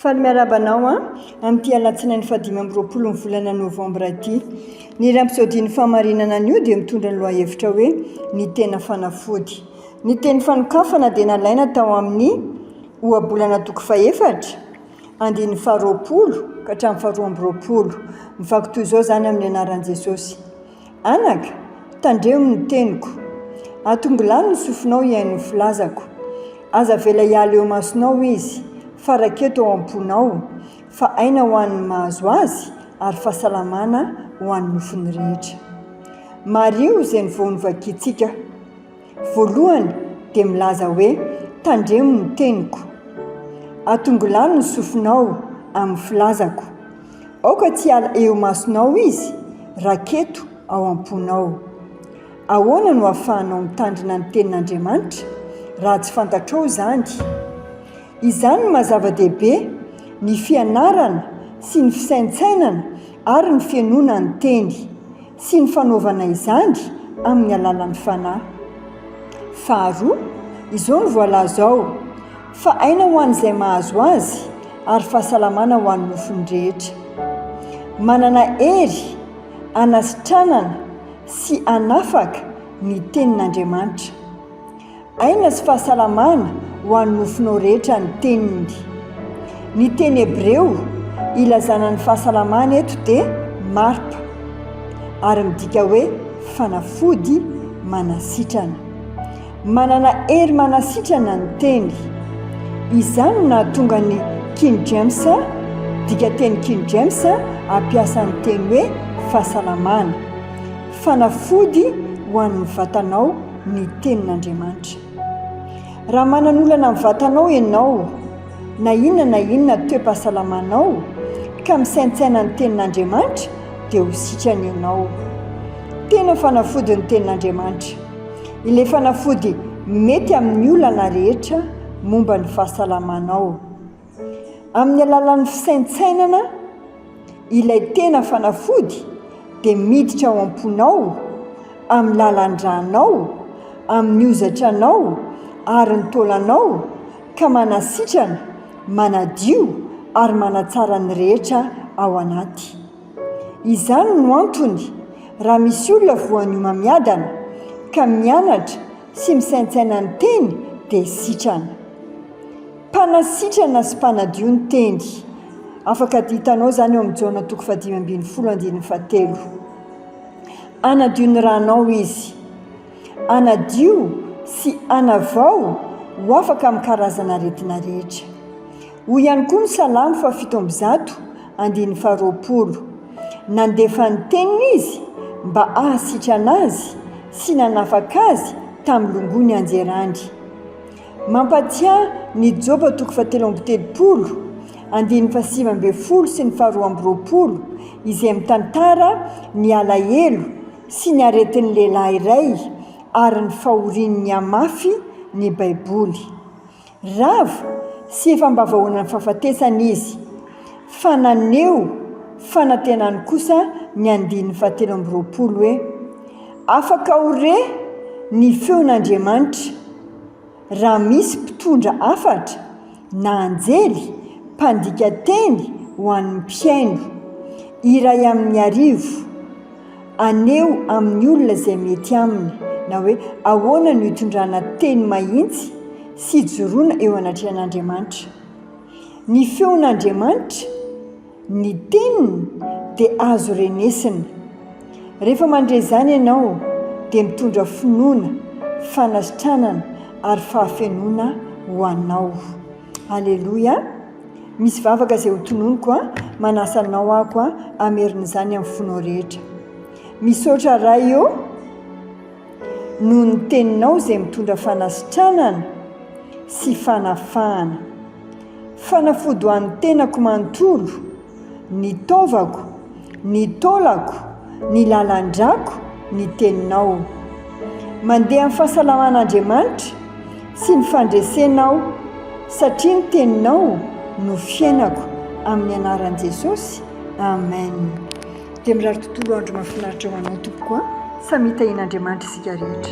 Faly miarahaba anao an, amin'ity alatsinainy fahadimy 25 ny volana novambra ity. Ny Rhapsodie ny fahamarinana anio dia mitondra ny lohahevitra hoe ny tena fanafody. Ny teny fanokafana dia nalaina tao amin'ny ohabolana toko fahefatra, andininy faharoapolo ka hatramin'ny faharoa 22. Mivaky toy izao izany amin'ny anaran'i Jesosy. Anaka, tandremo ny teniko. Atongilano ny sofinao hihaino ny filazako. Aza avela hiala eo imasonao izy, fa raketo ao am-ponao, fa aina ho an'ny mahazo azy ary fahasalamana ho an'ny nofony rehetra. Mariho izay vao novakintsika. Voalohany dia milaza hoe, Tandremo ny teniko. Atongilano ny sofinao amin'ny filazako. Aoka tsy hiala eo imasonao izy, raketo ao am-ponao. Ahoana no ahafahanao mitandrina ny tenin'Andriamanitra raha tsy fantatrao izany? Izany no maha zava-dehibe ny fianarana sy ny fisaintsainana ary ny fihenoana ny teny, sy ny fanaovana izany amin'ny alalan'ny Fanahy. Faharoa, izao no voalaza ao, Fa aina ho an'izay mahazo azy, ary fahasalamana ho an'ny nofony rehetra. Manana hery hanasitranana sy hanafaka ny Tenin'Andriamanitra. Aina sy fahasalamana ho an'ny nofonao rehetra ny Teniny. Ny teny hebreo ilazana ny fahasalamana eto dia marpa, ary midika hoe fanafody manasitrana. Manana hery manasitrana ny Teny. Izany no nahatonga ny King James, dikanteny King James, hampiasa ny teny hoe fahasalamana. Fanafody ho an'ny vatanao ny Tenin'Andriamanitra. Raha manan'olana amin'ny vatanao ianao, na inona na inona toe-pahasalamanao, ka misaintsaina ny Tenin'Andriamanitra, dia ho sitrana ianao. Tena fanafody ny Tenin'Andriamanitra. Ilay fanafody mety amin'ny olana rehetra momba ny fahasalamanao. Amin'ny alalan'ny fisaintsainana ilay tena fanafody dia miditra ao am-ponao, amin'ny lalan-dranao, amin'ny hozatranao ary ny taolanao ka manasitrana, manadio ary manatsara ny rehetra ao anaty. Izany no antony raha misy olona voan'ny homamiadana ka mianatra sy misaintsaina ny teny dia sitrana. Mpanasitrana sy mpanadio ny teny. Afaka hitanao izany ao amin'ny Jaona toko fahadimy 15 andininy fahatelo. Hanadio ny ranao izy. Hanadio sy hanavao ho afaka amin'ny karazana aretina rehetra. Hoy ihany koa ny Salamo faha 107 andininy faha-20, Nandefa ny teniny izy mba hahasitrana azy sy nanafaka azy tamin'ny longoa nianjerany. Mampatsiahy ny Joba toko fahatelo 33, andininy faha-19 sy ny faha-22, izay mitantara ny alahelo sy ny aretin'ny lehilahy iray ary ny fahoriany nihamafy ny Baiboly. Rava sy efa ambavahoanan'ny fahafatesana izy, fa naneho fanantenany kosa ny andininy fahatelo 23 hoe, Afaka ho re ny feon'Andriamanitra raha misy mpitondra hafatra na anjely mpandika teny ho an'ny mpihaino, iray amin'ny arivo, haneho amin'ny olona izay mety aminy, na hoe ahoana no hitondrana teny mahitsy sy hijoroana eo anatrehan'Andriamanitra. Ny feon'Andriamanitra, ny teniny, dia azo renesina. Rehefa mandre izany ianao, dia mitondra finoana, fanasitranana ary fahafenoana ho anao. Aleloia! Misy vavaka izay hotononiko a, manasa anao aho a, hamerina izany amin'ny fonao rehetra. Misaotra Ray ô, noho ny teninao izay mitondra fanasitranana sy fanafahana. Fanafody ho an'ny tenako manontolo, ny taovako, ny taolako, ny lalan-drako ny teninao. Mandeha amin'ny fahasalaman'Andriamanitra sy ny fandresena aho satria ny teninao no fiainako amin'ny anaran'i Jesosy. Amen. Dia mirary tontolo andro mahafinaritra ho anao tompoko a. Samia tahian'Andriamanitra isika rehetra.